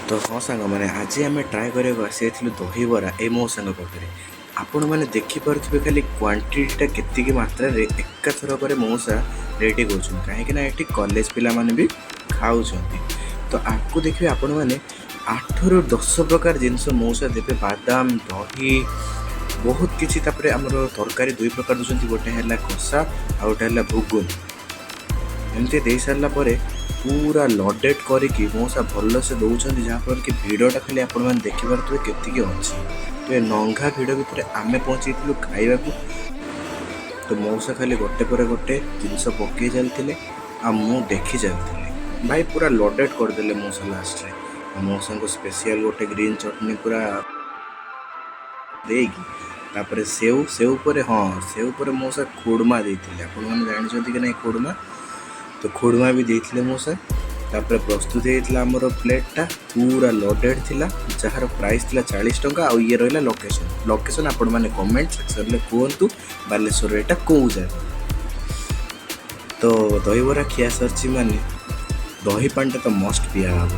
ତ ହଁ ସାଙ୍ଗମାନେ, ଆଜି ଆମେ ଟ୍ରାଏ କରିବାକୁ ଆସିଯାଇଥିଲୁ ଦହିବରା ଏଇ ମଉସାଙ୍କ ପାଖରେ। ଆପଣମାନେ ଦେଖିପାରୁଥିବେ ଖାଲି କ୍ୱାଣ୍ଟିଟିଟା କେତିକି ମାତ୍ରାରେ ଏକାଥରକରେ ମଉସା ରେଡ଼ି କରୁଛନ୍ତି, କାହିଁକିନା ଏଠି କଲେଜ ପିଲାମାନେ ବି ଖାଉଛନ୍ତି। ତ ଆକୁ ଦେଖିବେ ଆପଣମାନେ, 8ରୁ 10 ପ୍ରକାର ଜିନିଷ ମଉସା ଦେବେ, ବାଦାମ, ଦହି, ବହୁତ କିଛି। ତାପରେ ଆମର ତରକାରୀ ଦୁଇ ପ୍ରକାର ଦେଉଛନ୍ତି, ଗୋଟେ ହେଲା କଷା ଆଉ ଗୋଟେ ହେଲା ଘୁଗୁନି। ଏମିତି ଦେଇ ସାରିଲା ପରେ ପୁରା ଲୋଡେଡ଼ କରିକି ମଉସା ଭଲସେ ଦେଉଛନ୍ତି, ଯାହାଫଳରେ କି ଭିଡ଼ଟା ଖାଲି ଆପଣମାନେ ଦେଖିପାରୁଥିବେ କେତିକି ଅଛି। ତ ଏ ନଙ୍ଘା ଭିଡ଼ ଭିତରେ ଆମେ ପହଞ୍ଚିଯାଇଥିଲୁ ଖାଇବାକୁ। ତ ମଉସା ଖାଲି ଗୋଟେ ପରେ ଗୋଟେ ଜିନିଷ ପକେଇ ଚାଲିଥିଲେ ଆଉ ମୁଁ ଦେଖି ଚାଲିଥିଲି। ଭାଇ, ପୁରା ଲୋଡେଡ଼ କରିଦେଲେ ମଉସା ଲାଷ୍ଟରେ। ଆଉ ମଉସାଙ୍କୁ ସ୍ପେସିଆଲ ଗୋଟେ ଗ୍ରୀନ୍ ଚଟଣି ପୁରା ଦେଇକି, ତାପରେ ସେଉ, ସେଉ ପରେ, ହଁ, ସେଉ ପରେ ମଉସା ଖୁଡ଼ମା ଦେଇଥିଲେ। ଆପଣମାନେ ଜାଣିଛନ୍ତି କି ନାହିଁ ଖୁଡ଼ମା? ତ ଖୁଡ଼ମା ବି ଦେଇଥିଲେ ମଉସା। ତାପରେ ପ୍ରସ୍ତୁତ ହେଇଥିଲା ଆମର ପ୍ଲେଟ୍ଟା, ପୁରା ଲୋଡେଡ଼ ଥିଲା, ଯାହାର ପ୍ରାଇସ୍ ଥିଲା 40 ଟଙ୍କା। ଆଉ ଇଏ ରହିଲା ଲୋକେସନ୍। ଲୋକେସନ୍ ଆପଣମାନେ କମେଣ୍ଟ ସେକ୍ସନରେ କୁହନ୍ତୁ, ବାଲେଶ୍ୱରରେ ଏଇଟା କେଉଁ ଜାଗା? ତ ଦହିବରା ଖିଆ ସରିଛି ମାନେ ଦହି ପାଣିଟା ତ ମଷ୍ଟ ପିଆ ହେବ।